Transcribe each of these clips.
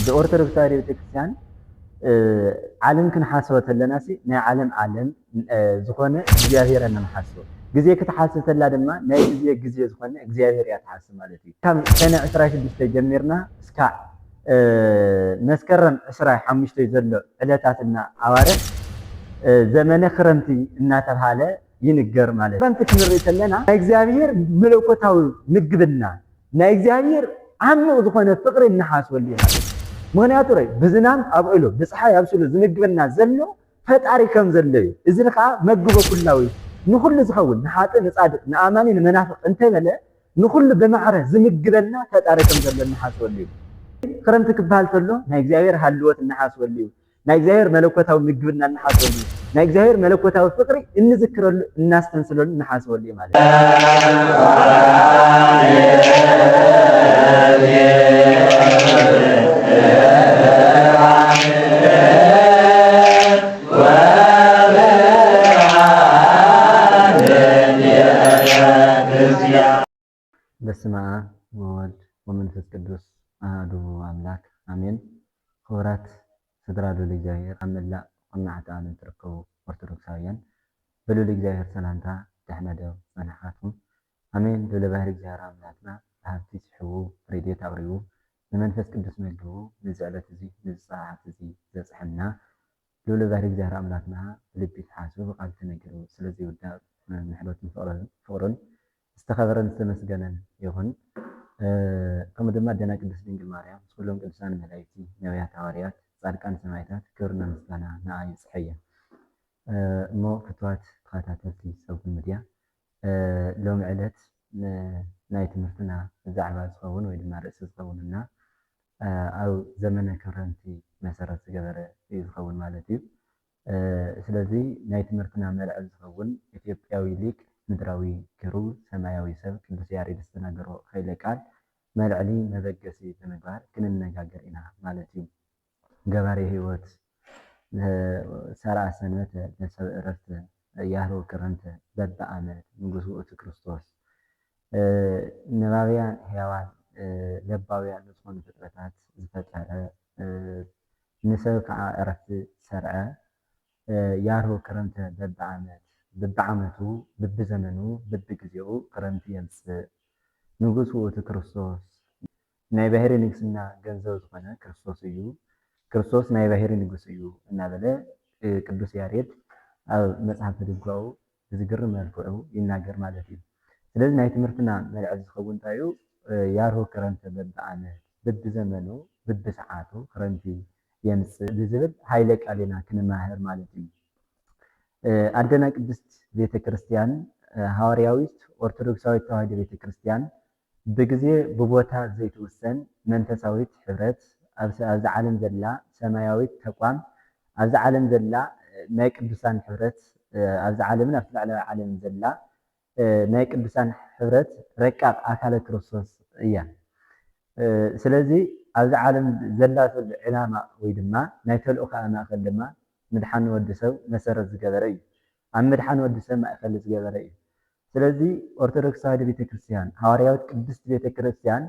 ብኦርቶዶክስ ተዋህዶ ቤተክርስትያን ዓለም ክንሓስቦ ተለና ሲ ናይ ዓለም ዓለም ዝኾነ እግዚኣብሔር ኢና ንሓስቦ። ግዜ ክትሓስብ ተላ ድማ ናይ ግዜ ግዜ ዝኾነ እግዚኣብሔር እያ ትሓስብ ማለት እዩ። ካብ ሰነ ዕስራ ሽዱሽተ ጀሚርና እስካዕ መስከረም ዕስራ ሓሙሽተ ዘሎ ዕለታትና ኣዋርሕ ዘመነ ክረምቲ እናተብሃለ ይንገር ማለት እዩ። ክረምቲ ክንርኢ ከለና ናይ እግዚኣብሔር መለኮታዊ ምግብና ናይ እግዚኣብሔር ዓሚቕ ዝኾነ ፍቕሪ እንሓስበሉ እዩ ማለት እዩ። ምኽንያቱ ርእ ብዝናም ኣብዕሎ ብፀሓይ ኣብስሎ ዝምግበና ዘሎ ፈጣሪ ከም ዘሎ እዩ። እዚ ከዓ መግቦ ኩላዊ ንኹሉ ዝኸውን ንሓጥእ ንፃድቅ ንኣማኒ ንመናፍቅ እንተበለ ንኹሉ ብማዕረ ዝምግበልና ፈጣሪ ከም ዘሎ እንሓስበሉ እዩ። ክረምቲ ክበሃል ከሎ ናይ እግዚኣብሔር ሃልወት እንሓስበሉ እዩ። ናይ እግዚኣብሔር መለኮታዊ ምግብና እንሓስበሉ እዩ። ናይ እግዚኣብሔር መለኮታዊ ፍቅሪ እንዝክረሉ እናስተንስለሉ እንሓስበሉ እዩ ማለት እዩ። በስመ አብ ወወልድ ወመንፈስ ቅዱስ አሐዱ አምላክ አሜን። ክቡራት ስድራ ልዑል እግዚኣብሔር ኣብ መላእ ኩርናዓት ዓለም ትርከቡ ኦርቶዶክሳውያን ብልዑል እግዚኣብሔር ሰላምታ ደሕና ዶ ጸናሕካትኩም? ኣሜን። ልዑለ ባህሪ እግዚኣብሔር ኣምላክና ብሃብቲ ስሕቡ ረድኤት ኣቕሪቡ ብመንፈስ ቅዱስ መግቡ ነዚ ዕለት እዚ ነዚ ሰዓት እዚ ዘብጽሐና ልዑለ ባህሪ እግዚኣብሔር ኣምላክና ብልቢ ተሓስቡ ብቃል ተነጊሩ ስለ ዘይውዳእ ምሕረቱን ፍቕርን ዝተኸበረን ዝተመስገነን ይኹን። ከምኡ ድማ ኣዴና ቅድስት ድንግል ማርያም ምስ ኩሎም ቅዱሳን መላእክቲ ነቢያት ሃዋርያት ጻድቃን ሰማዕታት ክብርና ምስጋና ንዓ ይብጽሐያ። እሞ ፍትዋት ተኸታተልቲ ሰጉን ሚድያ ሎሚ ዕለት ናይ ትምህርትና ዛዕባ ዝኸውን ወይ ድማ ርእሲ ዝኸውን እና ኣብ ዘመነ ክረምቲ መሰረት ዝገበረ እዩ ዝኸውን ማለት እዩ። ስለዚ ናይ ትምህርትና መልዕል ዝኸውን ኢትዮጵያዊ ሊቅ ምድራዊ ክሩ ሰማያዊ ሰብ ቅዱስ ያሬድ ዝተናገሮ ኸይለ ቃል መልዕሊ መበገሲ ብምግባር ክንነጋገር ኢና ማለት እዩ። ገባሬ ሕይወት ሰርዐ ሰንበተ ለሰብ ዕረፍተ ያህልወ ክረምተ በብዓመት ንጉስ ውእቱ ክርስቶስ። ነባብያን ሕያዋን ለባውያን ዝኾኑ ፍጥረታት ዝፈጠረ ንሰብ ከዓ ዕረፍቲ ዝሰርዐ ያህልወ ክረምተ በብዓመት በብዓመቱ በብዘመኑ በብግዜኡ ክረምቲ የምፅእ። ንጉስ ውእቱ ክርስቶስ ናይ ባሕሪ ንግስና ገንዘብ ዝኾነ ክርስቶስ እዩ። ክርስቶስ ናይ ባሕሪ ንጉስ እዩ እናበለ ቅዱስ ያሬድ ኣብ መጽሓፍ ድጓኡ ብዝግርም መልክዑ ይናገር ማለት እዩ። ስለዚ ናይ ትምህርትና መልዕል ዝኸውን እንታይ እዩ? ያርሆ ክረምተ በብዓመት በብዘመኑ በብሰዓቱ ክረምቲ የምጽእ ብዝብል ኃይለ ቃል ኢና ክንማህር ማለት እዩ። ኣደና ቅድስት ቤተ ክርስቲያን ሃዋርያዊት ኦርቶዶክሳዊት ተዋሕዶ ቤተ ክርስቲያን ብግዜ ብቦታ ዘይትውሰን መንፈሳዊት ሕብረት ኣብዚ ዓለም ዘላ ሰማያዊት ተቋም ኣብዚ ዓለም ዘላ ናይ ቅዱሳን ሕብረት ኣብዚ ዓለምን ኣብቲ ላዕለዋይ ዓለምን ዘላ ናይ ቅዱሳን ሕብረት ረቃቕ ኣካለ ክርስቶስ እያ። ስለዚ ኣብዚ ዓለም ዘላትሉ ዕላማ ወይ ድማ ናይ ተልእኾኣ ማእኸል ድማ ምድሓን ወዲ ሰብ መሰረት ዝገበረ እዩ። ኣብ ምድሓን ወዲ ሰብ ማእኸል ዝገበረ እዩ። ስለዚ ኦርቶዶክስ ተዋህዶ ቤተክርስትያን ሃዋርያዊት ቅድስት ቤተክርስትያን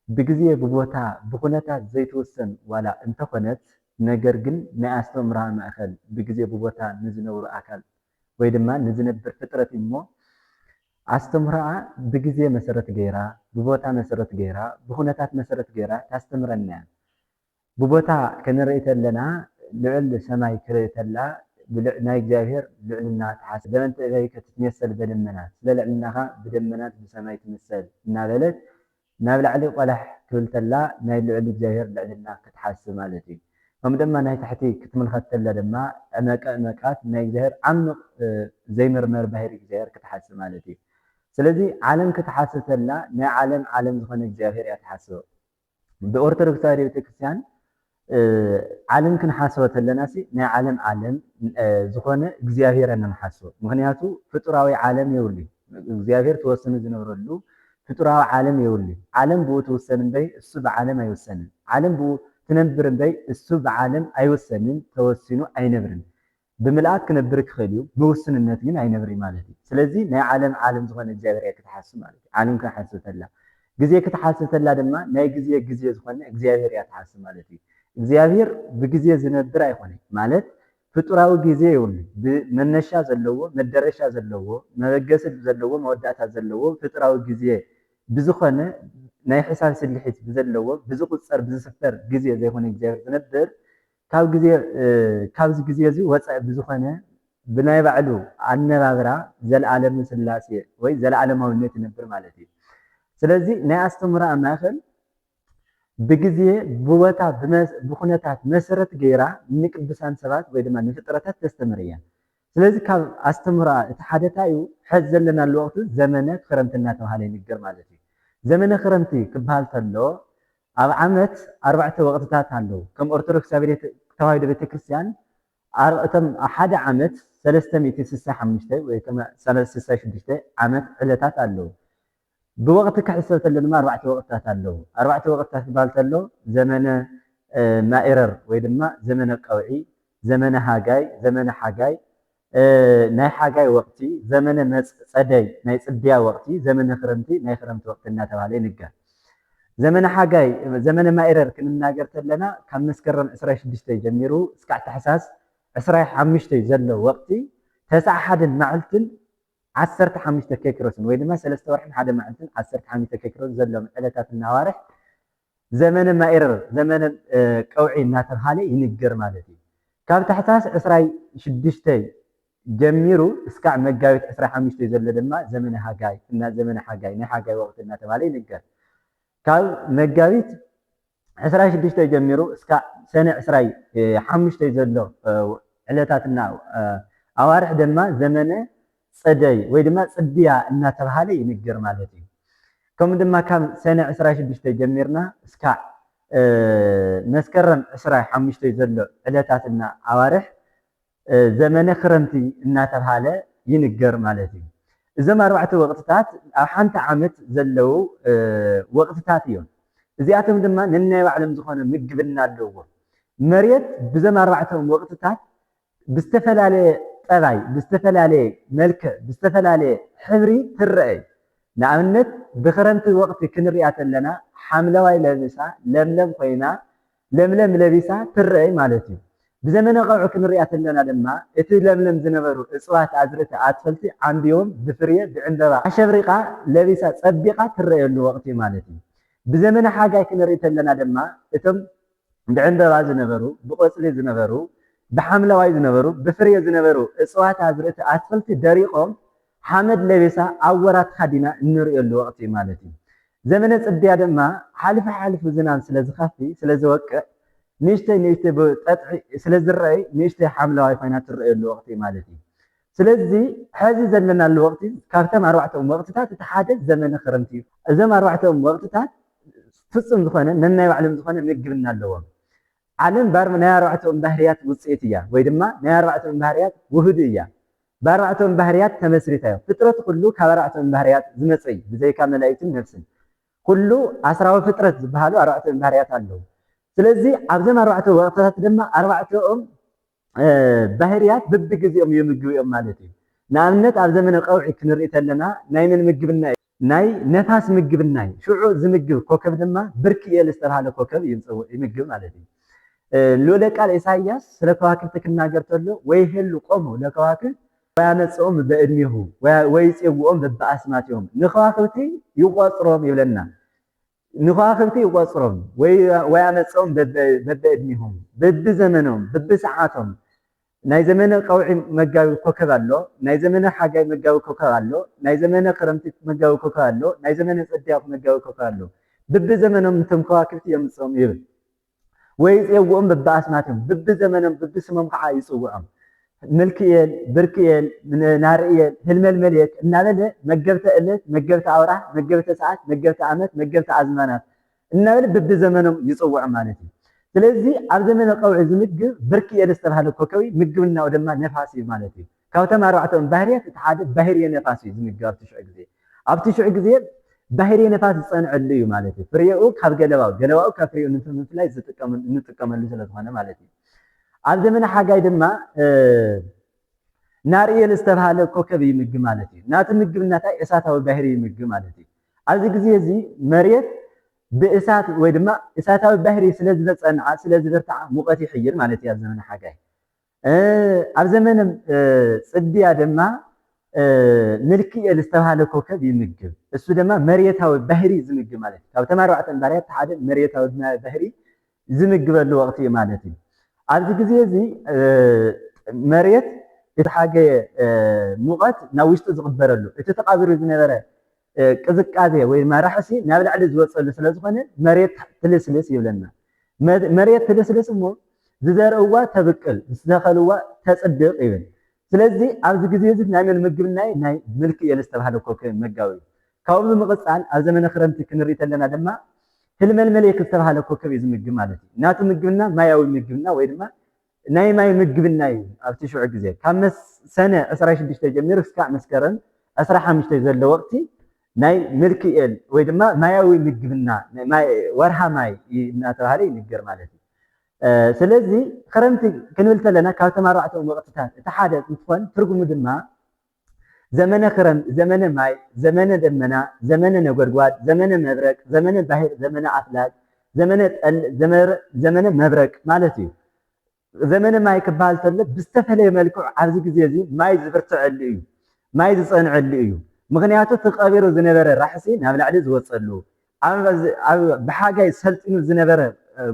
ብግዜ ብቦታ ብኩነታት ዘይትውሰን ዋላ እንተኾነት ነገር ግን ናይ ኣስተምህሮኣ ማእኸል ብግዜ ብቦታ ንዝነብሩ ኣካል ወይ ድማ ንዝነብር ፍጥረት እዩ እሞ ኣስተምህሮኣ ብግዜ መሰረት ገይራ ብቦታ መሰረት ገይራ ብኩነታት መሰረት ገይራ ታስተምረና እያ። ብቦታ ክንርኢ ተለና ልዑል ሰማይ ክርኢ ተላ ናይ እግዚኣብሔር ልዑልና ትሓስብ። በእንተ እበይከ ትትሜሰል በደመናት፣ ስለ ልዕልናኻ ብደመናት ብሰማይ ትምሰል እናበለት ናብ ላዕሊ ቆላሕ ክብል ተላ ናይ ልዑል እግዚኣብሔር ልዕልና ክትሓስብ ማለት እዩ። ከምኡ ድማ ናይ ታሕቲ ክትምልኸት ተላ ድማ ዕመቀ ዕመቃት ናይ እግዚኣብሔር ዓምቕ ዘይምርመር ባህሪ እግዚኣብሔር ክትሓስብ ማለት እዩ። ስለዚ ዓለም ክትሓስብ ተላ ናይ ዓለም ዓለም ዝኾነ እግዚኣብሔር እያ ትሓስቦ። ብኦርቶዶክስ ተዋህዶ ቤተክርስትያን ዓለም ክንሓስቦ ተለና ሲ ናይ ዓለም ዓለም ዝኾነ እግዚኣብሔር ኢና ንሓስቦ። ምክንያቱ ፍጡራዊ ዓለም የብሉ። እግዚኣብሔር ተወሰኑ ዝነብረሉ ፍጡራዊ ዓለም የብሉ። ዓለም ብኡ ትውሰን እምበይ እሱ ብዓለም ኣይውሰንን። ዓለም ብኡ ትነብር እምበይ እሱ ብዓለም ኣይውሰንን፣ ተወሲኑ ኣይነብርን። ብምልኣት ክነብር ክኽእል እዩ፣ ብውስንነት ግን ኣይነብር ማለት እዩ። ስለዚ ናይ ዓለም ዓለም ዝኾነ እግዚኣብሔር እያ ክትሓስብ ማለት እዩ። ዓለም ክንሓስብ ተላ ግዜ ክትሓስብ ተላ ድማ ናይ ግዜ ግዜ ዝኾነ እግዚኣብሔር እያ ትሓስብ ማለት እዩ። እግዚኣብሔር ብግዜ ዝነብር ኣይኮነ ማለት ፍጡራዊ ግዜ የብሉ። መነሻ ዘለዎ፣ መደረሻ ዘለዎ፣ መበገሲ ዘለዎ፣ መወዳእታ ዘለዎ ፍጡራዊ ግዜ ብዝኾነ ናይ ሕሳብ ስልሒት ብዘለዎ ብዝቁፀር ብዝስፈር ግዜ ዘይኮነ እግዚኣብሔር ዝነብር ካብ ግዜ ካብዚ ግዜ እዚ ወፃኢ ብዝኾነ ብናይ ባዕሉ ኣነባብራ ዘለዓለም ስላሴ ወይ ዘለዓለማዊነት ይነብር ማለት እዩ። ስለዚ ናይ ኣስተምህሮኣ ማእኸል ብግዜ ብቦታ ብኩነታት መሰረት ገይራ ንቅዱሳን ሰባት ወይ ድማ ንፍጥረታት ተስተምር እያ። ስለዚ ካብ ኣስተምህሮኣ እቲ ሓደታ እዩ። ሕዚ ዘለናሉ ወቅቲ ዘመነ ክረምቲ እናተባሃለ ይንገር ማለት እዩ። ዘመነ ክረምቲ ክበሃል ተሎ ኣብ ዓመት ኣርባዕተ ወቅትታት ኣለዉ። ከም ኦርቶዶክስ ተዋሂዶ ቤተክርስትያን እቶም ሓደ ዓመት ሰለስተ ሚእቲ ስሳ ሓሙሽተ ወይ ስሳ ሽዱሽተ ዓመት ዕለታት ኣለዉ። ብወቕቲ ክሕሰብ ተሎ ድማ ኣርባዕተ ወቕትታት ኣለዉ። ኣርባዕተ ወቕትታት ክበሃል ተሎ ዘመነ ማኢረር ወይ ድማ ዘመነ ቀውዒ፣ ዘመነ ሃጋይ፣ ዘመነ ሓጋይ፣ ናይ ሓጋይ ወቕቲ፣ ዘመነ ጸደይ ናይ ጽድያ ወቕቲ፣ ዘመነ ክረምቲ ናይ ክረምቲ ወቕቲ እናተባህለ ይንገር። ዘመነ ሓጋይ ዘመነ ማኢረር ክንናገር ተለና ካብ መስከረም ዕስራይ ሽዱሽተ ጀሚሩ እስካዕ ታሕሳስ ዕስራይ ሓሙሽተ ዘሎ ወቕቲ ተስዓ ሓደን መዓልትን ዓሰርተ ሓሙሽተ ኬክሮስን ወይ ድማ ሰለስተ ወርሕን ሓደ መዓልትን ዓሰርተ ሓሙሽተ ኬክሮስ ዘሎም ዕለታትን ኣዋርሕ ዘመነ ማኢረር ዘመነ ቀውዒ እናተብሃለ ይንገር ማለት እዩ። ካብ ታሕሳስ ዕስራይ ሽዱሽተ ጀሚሩ እስካዕ መጋቢት ዕስራይ ሓሙሽተ ዘሎ ድማ ዘመነ ሓጋይ እና ዘመነ ሓጋይ ናይ ሓጋይ ወቕቲ እናተባለ ይንገር። ካብ መጋቢት ዕስራይ ሽዱሽተ ጀሚሩ እስካዕ ሰነ ዕስራይ ሓሙሽተ ዘሎ ዕለታትና ኣዋርሕ ድማ ዘመነ ጸደይ ወይ ድማ ጽድያ እናተባሃለ ይንገር ማለት እዩ። ከምኡ ድማ ካብ ሰነ ዕስራይ ሽዱሽተ ጀሚርና እስካዕ መስከረም ዕስራይ ሓሙሽተ ዘሎ ዕለታትና ኣዋርሕ ዘመነ ክረምቲ እናተብሃለ ይንገር ማለት እዩ። እዞም ኣርባዕተ ወቕትታት ኣብ ሓንቲ ዓመት ዘለዉ ወቕትታት እዮም። እዚኣቶም ድማ ነናይ ባዕሎም ዝኾነ ምግብና ኣለዎም። መሬት ብዞም ኣርባዕተኦም ወቕትታት ብዝተፈላለየ ጠባይ፣ ብዝተፈላለየ መልክዕ፣ ብዝተፈላለየ ሕብሪ ትረአ እዩ። ንኣብነት ብክረምቲ ወቕቲ ክንሪኣ ተለና ሓምለዋይ ለቢሳ ለምለም ኮይና ለምለም ለቢሳ ትረአ ማለት እዩ። ብዘመነ ቀውዒ ክንሪኣ ተለና ድማ እቲ ለምለም ዝነበሩ እፅዋት፣ ኣዝርእቲ፣ ኣትክልቲ ዓምቢቦም ብፍርየ ብዕምበባ ኣሸብሪቓ ለቢሳ ፀቢቓ ትረአየሉ ወቕቲ ማለት እዩ። ብዘመነ ሓጋይ ክንርኢ ተለና ድማ እቶም ብዕምበባ ዝነበሩ፣ ብቆፅሊ ዝነበሩ፣ ብሓምለዋይ ዝነበሩ፣ ብፍርየ ዝነበሩ እፅዋት፣ ኣዝርእቲ፣ ኣትክልቲ ደሪቖም ሓመድ ለቢሳ ኣብ ወራ ተኻዲና እንርእየሉ ወቕቲ ማለት እዩ። ዘመነ ፅድያ ድማ ሓልፊ ሓልፉ ዝናብ ስለ ዝኸፊ ስለ ዝወቅዕ ንእሽተይ ንእሽተይ ብጠጥዒ ስለ ዝረኣይ ንእሽተይ ሓምለዋይ ኮይና ትረኣየሉ ወቕቲ ማለት እዩ። ስለዚ ሕዚ ዘለናሉ ወቕቲ ካብቶም ኣርባዕተኦም ወቕትታት እቲ ሓደ ዘመነ ክረምቲ እዩ። እዞም ኣርባዕተኦም ወቕትታት ፍጹም ዝኾነ ነናይ ባዕሎም ዝኾነ ምግብና ኣለዎም። ዓለም ባር ናይ ኣርባዕተኦም ባህርያት ውፅኢት እያ ወይ ድማ ናይ ኣርባዕተኦም ባህርያት ውህዱ እያ። ብኣርባዕተኦም ባህርያት ተመስሪታ እዮም። ፍጥረት ኩሉ ካብ ኣርባዕተኦም ባህርያት ዝመፀ እዩ፣ ብዘይካ መላእክትን ነፍስን። ኩሉ ኣስራዊ ፍጥረት ዝበሃሉ ኣርባዕተኦም ባህርያት ኣለዉ። ስለዚ ኣብዞም ኣርባዕተ ወቕትታት ድማ ኣርባዕተኦም ባህርያት በብግዜኦም ይምግቡ እዮም ማለት እዩ። ንኣብነት ኣብ ዘመነ ቀውዒ ክንርኢ ተለና ናይ መን ምግብና እዩ? ናይ ነፋስ ምግብና እዩ። ሽዑ ዝምግብ ኮከብ ድማ ብርክኤል ዝተባህለ ኮከብ ይምግብ ማለት እዩ። ልኡለ ቃል ኢሳይያስ ስለ ከዋክብቲ ክናገር ተሎ ወይሄሉ ቆሙ ለከዋክብት ወያመጽኦም በእድሜሁ ወይጼውኦም በበኣስማቲሆም ንከዋክብቲ ይቆጽሮም ይብለና። ንከዋክብቲ ይቆጽሮም ወያመጽኦም በበእድሜሆም በብዘመኖም በብሰዓቶም ናይ ዘመነ ቀውዒ መጋቢ ኮከብ ኣሎ፣ ናይ ዘመነ ሓጋይ መጋቢ ኮከብ ኣሎ፣ ናይ ዘመነ ክረምቲ መጋቢ ኮከብ ኣሎ፣ ናይ ዘመነ ጽድያ መጋቢ ኮከብ ኣሎ። በብዘመኖም ንቶም ከዋክብቲ የምጽኦም ይብል። ወይጼውኦም በብኣስማቶም፣ በብዘመኖም በብስሞም ከዓ ይጽውዖም። ምልክኤል፣ ብርክኤል፣ ናርእኤል፣ ህልመልመልየት እናበለ መገብተ ዕለት፣ መገብተ ኣውራህ፣ መገብተ ሰዓት፣ መገብተ ዓመት፣ መገብተ ኣዝማናት እናበለ በብዘመኖም ይጽውዖም ማለት እዩ። ስለዚ ኣብ ዘመነ ቀውዒ ዝምግብ ብርክኤል ዝተባህለ ኮከብ እዩ። ምግብናኡ ድማ ነፋስ እዩ ማለት እዩ። ካብቶም ኣርባዕተኦም ባህርያት እቲ ሓደ ባህርየ ነፋስ እዩ ዝምግብ ኣብቲ ሽዑ ግዜ። ኣብቲ ሽዑ ግዜ ባህርየ ነፋስ ዝጸንዐሉ እዩ ማለት እዩ። ፍሬኡ ካብ ገለባኡ፣ ገለባኡ ካብ ፍሬኡ ንምፍላይ ዝጥቀመ- እንጥቀመሉ ስለ ዝኾነ ማለት እዩ። ኣብ ዘመነ ሓጋይ ድማ እ፣ ናርኤል ዝተባህለ ኮከብ ይምግብ ማለት እዩ። ናቱ ምግብና እንታይ እሳታዊ ባህሪ ይምግብ ማለት እዩ። ኣብዚ ግዜ እዚ መሬት ብእሳት ወይ ድማ እሳታዊ ባህሪ ስለ ዝበፀንዓ፣ ስለ ዝበርትዓ ሙቐት ይሕይል ማለት እዩ ኣብ ዘመነ ሓጋይ። ኣብ ዘመነ ፅድያ ድማ ምልክኤል ዝተባሃለ ኮከብ ይምግብ። እሱ ድማ መሬታዊ ባህሪ ዝምግብ ማለት እዩ። ካብቶም ኣርባዕተን ባህርያት ሓደ መሬታዊ ባህሪ ዝምግበሉ ወቕቲ እዩ ማለት እዩ። ኣብዚ ግዜ እዚ መሬት እቲ ሓገየ ሙቐት ናብ ውሽጡ ዝቕበረሉ፣ እቲ ተቓቢሩ ዝነበረ ቅዝቃዜ ወይ ድማ ራሕሲ ናብ ላዕሊ ዝወፀሉ ስለ ዝኾነ መሬት ትልስልስ ይብለና። መሬት ትልስልስ እሞ ዝዘርእዋ ተብቅል፣ ዝተኸልዋ ተፅድቕ ይብል። ስለዚ ኣብዚ ግዜ እዚ ናይ መን ምግብናይ? ናይ ምልክኤል ዝተባህለ ኮከብ መጋቢ እዩ። ካብኡ ብምቕፃል ኣብ ዘመነ ክረምቲ ክንርኢ ተለና ድማ ህልመልመሌክ ዝተባህለ ኮከብ እዩ ዝምግብ ማለት እዩ። ናቱ ምግብና ማያዊ ምግብና ወይ ድማ ናይ ማይ ምግብና እዩ። ኣብቲ ሽዑ ግዜ ካብ ሰነ ዕስራ ሽዱሽተ ጀሚሩ እስካዕ መስከረም ዕስራ ሓሙሽተ ዘሎ ወቕቲ ናይ ምልክኤል ወይ ድማ ማያዊ ምግብና፣ ወርሃ ማይ እናተባህለ ይንገር ማለት እዩ። ስለዚ ክረምቲ ክንብል ተለና ካብቶም ኣርባዕተ ወቕትታት እቲ ሓደ እንትኾን ትርጉሙ ድማ ዘመነ ክረምቲ፣ ዘመነ ማይ፣ ዘመነ ደመና፣ ዘመነ ነጎድጓድ፣ ዘመነ መብረቅ፣ ዘመነ ባሕር፣ ዘመነ ኣፍላግ፣ ዘመነ ጠል፣ ዘመነ መብረቅ ማለት እዩ። ዘመነ ማይ ክበሃል ተሎ ብዝተፈለየ መልክዑ ኣብዚ ግዜ እዚ ማይ ዝብርትዐሉ እዩ፣ ማይ ዝፀንዐሉ እዩ። ምኽንያቱ እቲ ቀቢሩ ዝነበረ ራሕሲ ናብ ላዕሊ ዝወፀሉ፣ ብሓጋይ ሰልጢኑ ዝነበረ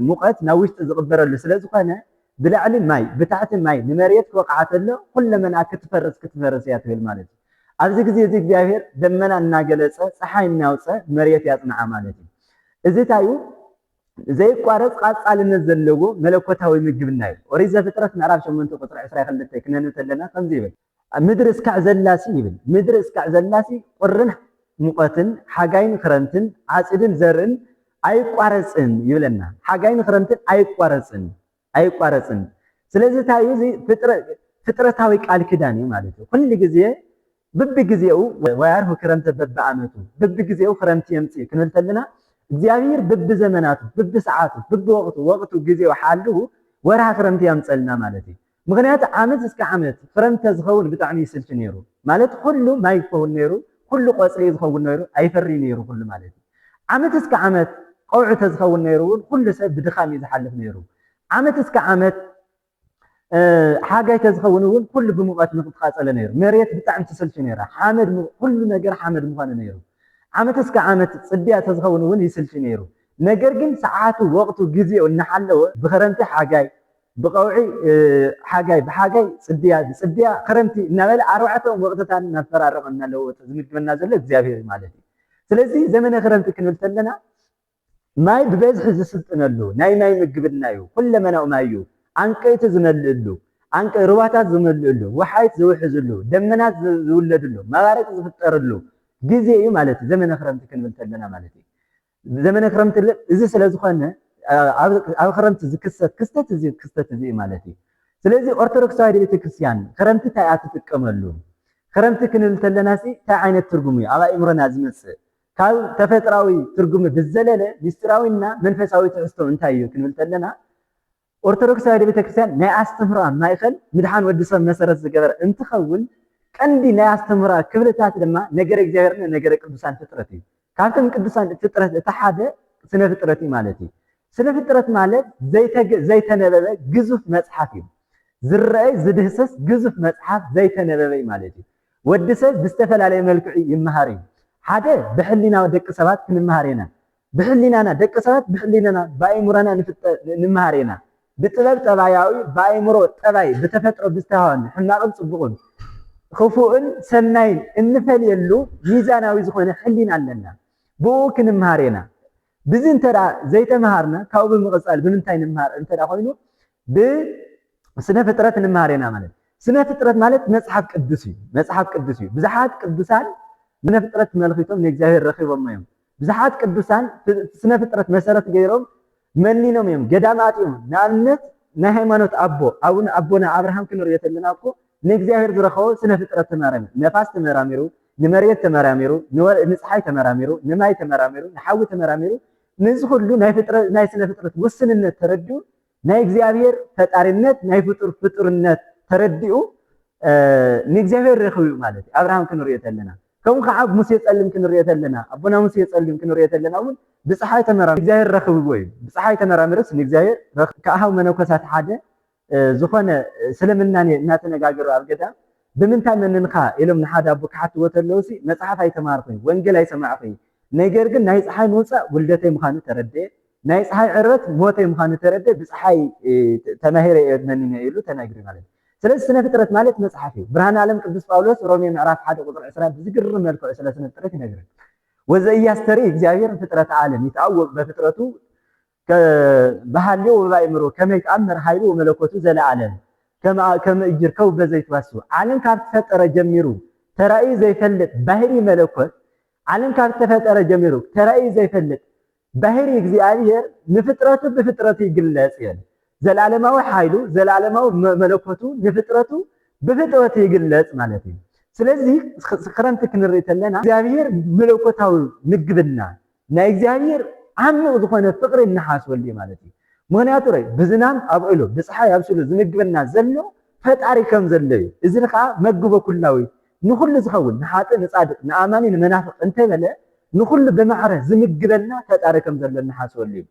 ሙቐት ናብ ውሽጢ ዝቕበረሉ ስለ ዝኾነ ብላዕሊ ማይ ብታሕቲ ማይ ንመሬት ክወቕዓ ተሎ ኩለመና ክትፈርስ ክትፈርስ እያ ትብል ማለት እዩ። ኣብዚ ግዜ እዚ እግዚኣብሔር ደመና እናገለፀ ፀሓይ እናውፀ መሬት ያፅንዓ ማለት እዩ። እዚ እንታይ እዩ? ዘይቋረፅ ቃፃልነት ዘለዎ መለኮታዊ ምግብና እዩ። ኦሪት ዘፍጥረት ምዕራፍ ሸሞንተ ቁፅሪ ዕስራ ክልተ ክነንብ ተለና ከምዚ ይብል፣ ምድሪ እስካዕ ዘላሲ ይብል፣ ምድሪ እስካዕ ዘላሲ ቁርን ሙቐትን ሓጋይን ክረምትን ዓፂድን ዘርእን ኣይቋረፅን ይብለና። ሓጋይን ክረምትን ኣይቋረፅን፣ ኣይቋረፅን። ስለዚ እንታይ እዩ? እዚ ፍጥረታዊ ቃል ኪዳን እዩ ማለት እዩ። ኩሉ ግዜ ብብግዜኡ ወያርሁ ክረምተ በብዓመቱ፣ ብብግዜኡ ክረምቲ የምፅእ ክንብል ተለና እግዚኣብሔር ብብዘመናቱ፣ ብብሰዓቱ፣ ብብወቕቱ፣ ወቕቱ ግዜኡ ሓልዉ ወርሃ ክረምቲ ያምፀልና ማለት እዩ። ምኽንያቱ ዓመት እስከ ዓመት ክረምቲ ተዝኸውን ብጣዕሚ ይስልች ነይሩ ማለት ኩሉ ማይ ክኸውን ነይሩ፣ ኩሉ ቆፅሊ ዝኸውን ነይሩ፣ ኣይፈሪ ነይሩ ኩሉ ማለት እዩ። ዓመት እስከ ዓመት ቀውዒ ተዝኸውን ነይሩ እውን ኩሉ ሰብ ብድኻም እዩ ዝሓልፍ ነይሩ። ዓመት እስከ ዓመት ሓጋይ ተዝኸውን እውን ኩሉ ብሙቐት ምቕትቃፀለ ነይሩ። መሬት ብጣዕሚ ትስልች ነይራ። ሓመድ ኩሉ ነገር ሓመድ ምኾነ ነይሩ። ዓመት እስከ ዓመት ፅድያ ተዝኸውን እውን ይስልች ነይሩ። ነገር ግን ሰዓቱ ወቕቱ ግዜኡ እናሓለወ ብክረምቲ ሓጋይ፣ ብቐውዒ ሓጋይ፣ ብሓጋይ ፅድያ፣ ብፅድያ ክረምቲ እናበለ ኣርባዕተኦም ወቕትታት እናፈራረቐ እናለወጠ ዝምግበና ዘሎ እግዚኣብሔር እዩ ማለት እዩ። ስለዚ ዘመነ ክረምቲ ክንብል ተለና ማይ ብበዝሒ ዝስልጥነሉ ናይ ማይ ምግብና እዩ። ኩለመናኡ ማይ እዩ። ኣንቀይቲ ዝመልእሉ፣ ኣንቀ ሩባታት ዝመልእሉ፣ ወሓይት ዝውሕዝሉ፣ ደመናት ዝውለድሉ፣ መባረቂ ዝፍጠርሉ ግዜ እዩ ማለት እዩ። ዘመነ ክረምቲ ክንብል ተለና ማለት እዩ። ዘመነ ክረምቲ እዚ ስለ ዝኾነ ኣብ ክረምቲ ዝክሰት ክስተት እዚ ክስተት እዚ ማለት እዩ። ስለዚ ኦርቶዶክስ ተዋህዶ ቤተክርስትያን ክረምቲ እንታይ እያ ትጥቀመሉ? ክረምቲ ክንብል ተለና ሲ እንታይ ዓይነት ትርጉም እዩ ኣብ ኣእምሮና ዝመፅእ? ካብ ተፈጥራዊ ትርጉሚ ብዘለለ ምስጢራዊና መንፈሳዊ ትሕዝቶ እንታይ እዩ ክንብል ተለና ኦርቶዶክስ ተዋህዶ ቤተክርስትያን ናይ ኣስተምህሮኣ ማእኸል ምድሓን ወዲ ሰብ መሰረት ዝገበረ እንትኸውን ቀንዲ ናይ ኣስተምህሮኣ ክብልታት ድማ ነገረ እግዚኣብሔርና ነገረ ቅዱሳን ፍጥረት እዩ። ካብቶም ቅዱሳን ፍጥረት እቲ ሓደ ስነ ፍጥረት እዩ ማለት እዩ። ስነ ፍጥረት ማለት ዘይተነበበ ግዙፍ መፅሓፍ እዩ። ዝረአይ ዝድህሰስ ግዙፍ መፅሓፍ ዘይተነበበ እዩ ማለት እዩ። ወዲ ሰብ ብዝተፈላለየ መልክዑ ይመሃር እዩ። ሓደ ብሕሊና ደቂ ሰባት ክንመሃር ኢና። ብሕሊናና ደቂ ሰባት ብሕሊናና ብኣእምሮና ንመሃር ኢና። ብጥበብ ጠባያዊ ብኣእምሮ ጠባይ ብተፈጥሮ ብዝተሃወኒ ሕማቕን ፅቡቕን ክፉእን ሰናይን እንፈልየሉ ሚዛናዊ ዝኾነ ሕሊና ኣለና። ብኡ ክንመሃር ኢና። ብዚ እንተ ዘይተምሃርና ካብኡ ብምቕፃል ብምንታይ ንምሃር እንተ ኮይኑ ብስነ ፍጥረት ንምሃር ኢና ማለት። ስነ ፍጥረት ማለት መፅሓፍ ቅዱስ እዩ። መፅሓፍ ቅዱስ እዩ። ብዙሓት ቅዱሳን ስነ ፍጥረት ተመልኪቶም ንእግዚኣብሔር ረኺቦም እዮም። ብዙሓት ቅዱሳን ስነ ፍጥረት መሰረት ገይሮም መኒኖም እዮም። ገዳማት እዮም። ንኣብነት ናይ ሃይማኖት ኣቦ ኣቡነ ኣቦና ኣብርሃም ክንሪኦ ተለና እኮ ንእግዚኣብሔር ዝረኸቦ ስነ ፍጥረት ተመራሚሩ፣ ነፋስ ተመራሚሩ፣ ንመሬት ተመራሚሩ፣ ንፀሓይ ተመራሚሩ፣ ንማይ ተመራሚሩ፣ ንሓዊ ተመራሚሩ፣ ነዚ ኩሉ ናይ ስነ ፍጥረት ውስንነት ተረዲኡ ናይ እግዚኣብሔር ፈጣሪነት ናይ ፍጡር ፍጡርነት ተረዲኡ ንእግዚኣብሔር ረኺቡ ማለት እዩ። ኣብርሃም ክንሪኦ ተለና ከም ከዓ ሙሴ ጸሊም ክንሪኦ ተለና ኣቦና ሙሴ ጸሊም ክንሪኦ ተለና እውን ብፀሓይ ተመራምር እግዚኣብሔር ረኽብዎ እዩ። ብፀሓይ ተመራምርስ ንእግዚኣብሔር ከኣሃው መነኮሳት ሓደ ዝኾነ ስለ ምናኔ እናተነጋገሩ ኣብ ገዳም ብምንታይ መንንኻ ኢሎም ንሓደ ኣቦ ክሓትዎ ተለውሲ መፅሓፍ ኣይተማርኹኝ ወንጌል ኣይሰማዕኹኝ፣ ነገር ግን ናይ ፀሓይ ምውፃእ ውልደተይ ምዃኑ ተረድኤ፣ ናይ ፀሓይ ዕርበት ሞተይ ምዃኑ ተረድኤ ብፀሓይ ተማሂረ እየ መኒነ ኢሉ ተናግሪ ማለት እዩ። ስለዚ ስነ ፍጥረት ማለት መፅሓፍ እዩ። ብርሃን ዓለም ቅዱስ ጳውሎስ ሮሜ ምዕራፍ ሓደ ቁፅሪ ዕስራ ብዝግርም መልክዑ ስለ ስነ ፍጥረት ይነግረን። ወዘእያስተርኢ እግዚኣብሔር ፍጥረት ዓለም ይትኣወቅ በፍጥረቱ በሃልዮ ወበኣእምሮ ከመ ይትኣመር ኃይሉ ወመለኮቱ ዘለዓለም ከመ እጅርከቡ በዘይትዋስው። ዓለም ካብ ተፈጠረ ጀሚሩ ተራእዩ ዘይፈልጥ ባህሪ መለኮት፣ ዓለም ካብ ተፈጠረ ጀሚሩ ተራእዩ ዘይፈልጥ ባህሪ እግዚኣብሔር ንፍጥረቱ ብፍጥረቱ ይግለጽ እየን። ዘለዓለማዊ ኃይሉ ዘለዓለማዊ መለኮቱ ንፍጥረቱ ብፍጥረቱ ይግለጽ ማለት እዩ። ስለዚህ ክረምቲ ክንርኢ ተለና እግዚኣብሔር መለኮታዊ ምግብና ናይ እግዚኣብሔር ዓሚቕ ዝኾነ ፍቕሪ እንሓስበሉ እዩ ማለት እዩ። ምኽንያቱ ረ ብዝናም ኣብዕሉ ብፀሓይ ኣብስሉ ዝምግበና ዘሎ ፈጣሪ ከም ዘሎ እዩ። እዚ ከዓ መግቦ ኩላዊ ንኹሉ ዝኸውን ንሓጥእ ንፃድቅ ንኣማኒ ንመናፍቅ እንተበለ ንኹሉ ብማዕረ ዝምግበና ፈጣሪ ከም ዘሎ እንሓስበሉ እዩ።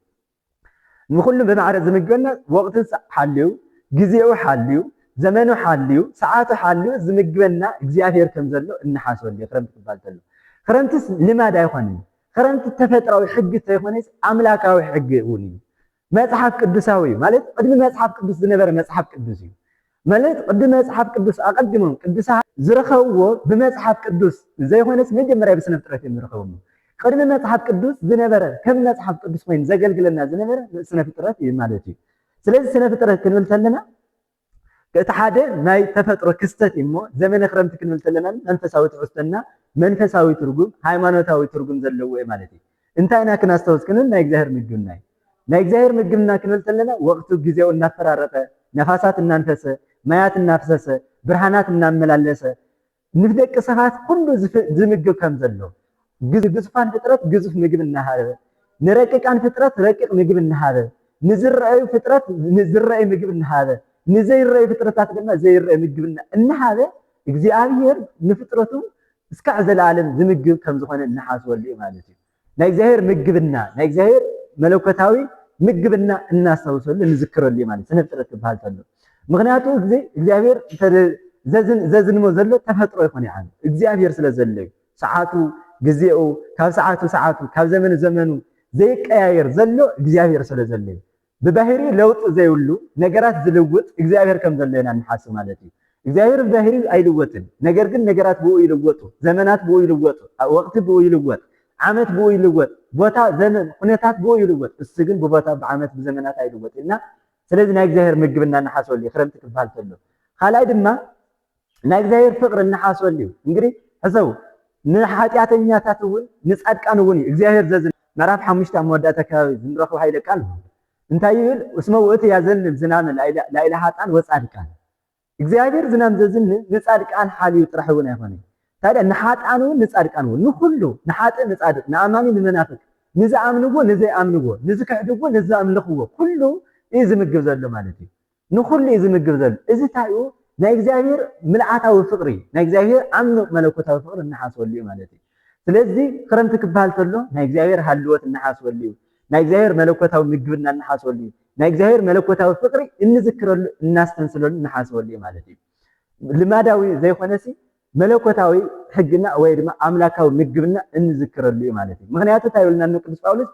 ንኹሉ ብማዕረ ዝምግበና ወቕቲ ሓልዩ፣ ግዜኡ ሓልዩ፣ ዘመኑ ሓልዩ፣ ሰዓቱ ሓልዩ ዝምግበና እግዚኣብሔር ከም ዘሎ እንሓስበሉ እዩ። ክረምቲ ክባል ተሎ ክረምትስ ልማድ ኣይኮንን። ክረምቲ ተፈጥራዊ ሕጊ ዘይኮነስ ኣምላካዊ ሕጊ እውን እዩ። መጽሓፍ ቅዱሳዊ እዩ ማለት ቅድሚ መጽሓፍ ቅዱስ ዝነበረ መጽሓፍ ቅዱስ እዩ። ማለት ቅድሚ መጽሓፍ ቅዱስ ኣቐዲሞም ቅዱሳት ዝረኸብዎ ብመጽሓፍ ቅዱስ ዘይኮነስ መጀመርያ ብስነ ፍጥረት እዮም ዝረኸብዎ። ቅድሚ መጽሓፍ ቅዱስ ዝነበረ ከም መጽሓፍ ቅዱስ ኮይኑ ዘገልግለና ዝነበረ ስነ ፍጥረት እዩ ማለት እዩ። ስለዚ ስነ ፍጥረት ክንብል ተለና እቲ ሓደ ናይ ተፈጥሮ ክስተት እዩ እሞ ዘመነ ክረምቲ ክንብል ተለና መንፈሳዊ ትሕዝቶና መንፈሳዊ ትርጉም ሃይማኖታዊ ትርጉም ዘለዎ እዩ ማለት እዩ። እንታይ ኢና ክናስታውስ ክንብል ናይ እግዚኣብሔር ምግብና እዩ። ናይ እግዚኣብሔር ምግብና ክንብል ተለና ወቅቱ ግዜኡ እናፈራረቀ ነፋሳት እናንፈሰ ማያት እናፍሰሰ ብርሃናት እናመላለሰ ንደቂ ሰባት ኩሉ ዝምግብ ከም ዘሎ ግዙፋን ፍጥረት ግዙፍ ምግብ እናሃበ ንረቂቃን ፍጥረት ረቂቅ ምግብ እናሃበ ንዝረአዩ ፍጥረት ዝረአዩ ምግብ እናሃበ ንዘይረአዩ ፍጥረታት ድማ ዘይረአዩ ምግብ እናሃበ እግዚኣብሔር ንፍጥረቱ እስካዕ ዘለዓለም ዝምግብ ከም ዝኾነ እናሓስበሉ እዩ ማለት እዩ። ናይ እግዚኣብሔር ምግብና ናይ እግዚኣብሔር መለኮታዊ ምግብና እናስታውሰሉ ንዝክረሉ እዩ ማለት ስነ ፍጥረት ክበሃል ተሎ። ምክንያቱ ግዜ እግዚኣብሔር ዘዝንሞ ዘሎ ተፈጥሮ ይኾነ ይዓል እግዚኣብሔር ስለ ዘሎ እዩ። ሰዓቱ ግዜኡ ካብ ሰዓቱ ሰዓቱ ካብ ዘመኑ ዘመኑ ዘይቀያየር ዘሎ እግዚኣብሔር ስለ ዘሎ እዩ። ብባህሪ ለውጢ ዘይብሉ ነገራት ዝልውጥ እግዚኣብሔር ከም ዘሎ ኢና ንሓስብ ማለት እዩ። እግዚኣብሔር ብባህሪ ኣይልወጥን፣ ነገር ግን ነገራት ብኡ ይልወጡ፣ ዘመናት ብኡ ይልወጡ፣ ወቅቲ ብኡ ይልወጥ፣ ዓመት ብኡ ይልወጥ፣ ቦታ ዘመን ኩነታት ብኡ ይልወጥ፣ እሱ ግን ብቦታ ብዓመት ብዘመናት ኣይልወጥ ኢልና ስለዚ ናይ እግዚኣብሔር ምግብና ንሓስበሉ ክረምቲ ክበሃል ተሎ። ካልኣይ ድማ ናይ እግዚኣብሔር ፍቅሪ እንሓስበሉ እዩ። እንግዲህ ሕሰቡ ንሓጢኣተኛታት እውን ንፃድቃን እውን እዩ እግዚኣብሔር ዘዝ ምዕራፍ ሓሙሽተ ኣብ መወዳእታ ከባቢ ዝንረኽቡ ሃይለ ቃል እንታይ ይብል? እስመ ውእቱ ያዘንብ ዝናመ ላይለ ሃጣን ወፃድቃን። እግዚኣብሔር ዝናም ዘዝንብ ንፃድቃን ሓልዩ ጥራሕ እውን ኣይኮነ ታዲያ ንሓጣን እውን ንፃድቃን እውን ንኩሉ ንሓጥእ ንፃድቅ ንኣማኒ ንመናፍቅ ንዝኣምንዎ ንዘይኣምንዎ ንዝክሕድዎ ንዝኣምልኽዎ ኩሉ እዩ ዝምግብ ዘሎ ማለት እዩ። ንኹሉ እዩ ዝምግብ ዘሎ። እዚ እንታይ እዩ? ናይ እግዚኣብሔር ምልኣታዊ ፍቕሪ፣ ናይ እግዚኣብሔር ዓሚቕ መለኮታዊ ፍቕሪ እንሓስበሉ እዩ ማለት እዩ። ስለዚ ክረምቲ ክበሃል ከሎ ናይ እግዚኣብሔር ሃልወት እንሓስበሉ እዩ። ናይ እግዚኣብሔር መለኮታዊ ምግብና እንሓስበሉ እዩ። ናይ እግዚኣብሔር መለኮታዊ ፍቕሪ እንዝክረሉ እናስተንስለሉ እንሓስበሉ እዩ ማለት እዩ። ልማዳዊ ዘይኮነሲ መለኮታዊ ሕግና ወይ ድማ ኣምላካዊ ምግብና እንዝክረሉ እዩ ማለት እዩ። ምክንያቱ እንታይ ይብልና ኣሎ ቅዱስ ጳውሎስ?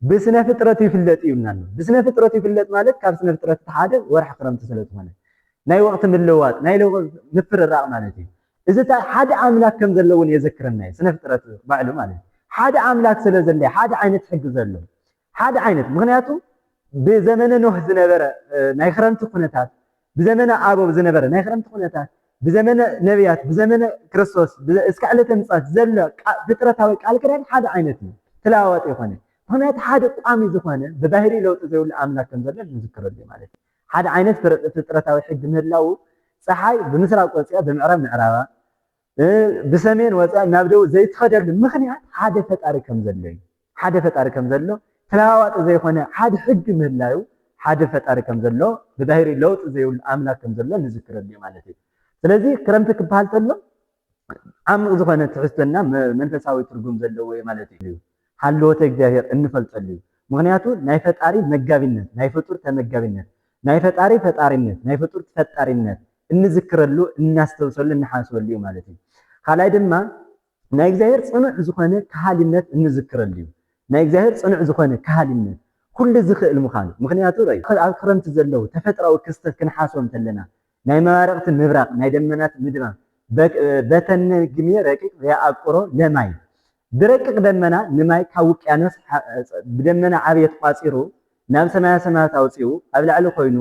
ብስነ ፍጥረት ይፍለጥ እዩ ይብልና ኣሎ። ብስነ ፍጥረት ይፍለጥ ማለት ካብ ስነ ፍጥረት እቲ ሓደ ወርሒ ክረምቲ ስለ ዝኾነ ናይ ወቅቲ ምልዋጥ ናይ ምፍርራቅ ማለት እዩ። እዚ እንታይ ሓደ ኣምላክ ከም ዘሎ እውን የዘክረና እዩ። ስነ ፍጥረት ባዕሉ ማለት እዩ ሓደ ኣምላክ ስለ ዘለ ሓደ ዓይነት ሕጊ ዘሎ ሓደ ዓይነት ምክንያቱ ብዘመነ ኖህ ዝነበረ ናይ ክረምቲ ኩነታት ብዘመነ ኣበው ዝነበረ ናይ ክረምቲ ኩነታት ብዘመነ ነቢያት ብዘመነ ክርስቶስ እስከ ዕለተ ምጽኣት ዘሎ ፍጥረታዊ ቃል ክዳን ሓደ ዓይነት እዩ። ተለዋዋጢ ይኮነ ምክንያቱ ሓደ ቋሚ ዝኾነ ብባህሪ ለውጢ ዘይብሉ ኣምላክ ከም ዘሎ ንዝክረሉ ማለት እዩ። ሓደ ዓይነት ፍጥረታዊ ሕጊ ምህላው ፀሓይ ብምስራቅ ወፅያ ብምዕራብ ምዕራባ ብሰሜን ወፅያ ናብ ደቡብ ዘይትኸደሉ ምክንያት ሓደ ፈጣሪ ከም ዘሎ እዩ። ሓደ ፈጣሪ ከም ዘሎ ተለዋዋጢ ዘይኮነ ሓደ ሕጊ ምህላዩ ሓደ ፈጣሪ ከም ዘሎ ብባህሪ ለውጢ ዘይብሉ ኣምላክ ከም ዘሎ ንዝክረሉ ማለት እዩ። ስለዚ ክረምቲ ክበሃል ተሎ ዓምቕ ዝኾነ ትሕዝቶና መንፈሳዊ ትርጉም ዘለዎ እዩ ማለት እዩ። ሃለወተ እግዚኣብሔር እንፈልጠሉ እዩ። ምክንያቱ ናይ ፈጣሪ መጋቢነት፣ ናይ ፍጡር ተመጋቢነት፣ ናይ ፈጣሪ ፈጣሪነት፣ ናይ ፍጡር ፈጣሪነት እንዝክረሉ፣ እናስተውሰሉ፣ እንሓስበሉ እዩ ማለት እዩ። ካልኣይ ድማ ናይ እግዚኣብሔር ፅኑዕ ዝኾነ ከሃሊነት እንዝክረሉ እዩ። ናይ እግዚኣብሔር ፅኑዕ ዝኾነ ከሃሊነት፣ ኩሉ ዝኽእል ምዃኑ። ምክንያቱ ኣብ ክረምቲ ዘለዉ ተፈጥራዊ ክስተት ክንሓስቦም እንተለና ናይ መባረቕቲ ምብራቕ፣ ናይ ደመናት ምድማም፣ በተነ ግሜ ረቂቅ ዘየኣቅሮ ለማይ፣ ብረቂቅ ደመና ንማይ ካብ ውቅያኖስ ብደመና ዓብየት ቋፂሩ ናብ ሰማያ ሰማያት ኣውፂኡ ኣብ ላዕሊ ኮይኑ፣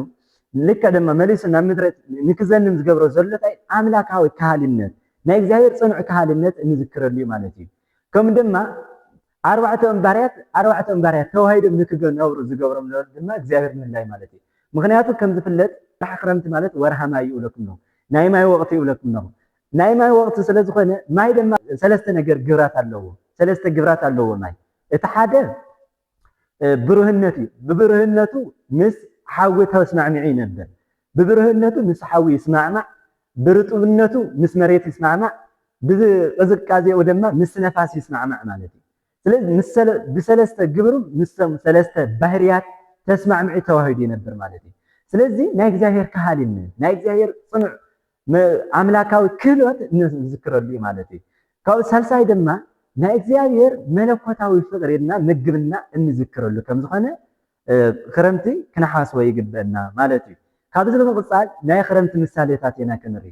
ልክዕ ድማ መሊሱ ናብ ምድሪ ንክዘንም ዝገብሮ ዘሎ እንታይ ኣምላካዊ ከሃሊነት፣ ናይ እግዚኣብሔር ፅኑዕ ከሃሊነት እንዝክረሉ እዩ ማለት እዩ። ከም ድማ ኣርባዕተኦም ባርያት ኣርባዕተኦም ባርያት ተዋሂዶም ንክነብሩ ዝገብሮም ድማ እግዚኣብሔር ምህላይ ማለት እዩ። ምክንያቱ ከም ዝፍለጥ ወርሒ ክረምቲ ማለት ወርሃ ማይ ይብለኩም ኣለኹ፣ ናይ ማይ ወቕቲ ይብለኩም ኣለኹ። ናይ ማይ ወቕቲ ስለ ዝኾነ ማይ ድማ ሰለስተ ነገር ግብራት ኣለዎ፣ ሰለስተ ግብራት ኣለዎ ማይ። እቲ ሓደ ብሩህነት እዩ። ብብሩህነቱ ምስ ሓዊ ተስማዕሚዑ ይነብር። ብብሩህነቱ ምስ ሓዊ ይስማዕማዕ፣ ብርጡብነቱ ምስ መሬት ይስማዕማዕ፣ ብቅዝቃዜኡ ድማ ምስ ነፋስ ይስማዕማዕ ማለት እዩ። ስለዚ ብሰለስተ ግብሩ ምስቶም ሰለስተ ባህርያት ተስማዕሚዑ ተዋሂዱ ይነብር ማለት እዩ። ስለዚ ናይ እግዚኣብሔር ከሃሊነት፣ ናይ እግዚኣብሔር ፅኑዕ ኣምላካዊ ክህሎት እንዝክረሉ እዩ ማለት እዩ። ካብኡ ሳልሳይ ድማ ናይ እግዚኣብሔር መለኮታዊ ፍቅሪና ምግብና እንዝክረሉ ከምዝኾነ ክረምቲ ክነሓስቦ ይግበአና ማለት እዩ። ካብዚ ብምቕፃል ናይ ክረምቲ ምሳሌታት ኢና ክንርኢ።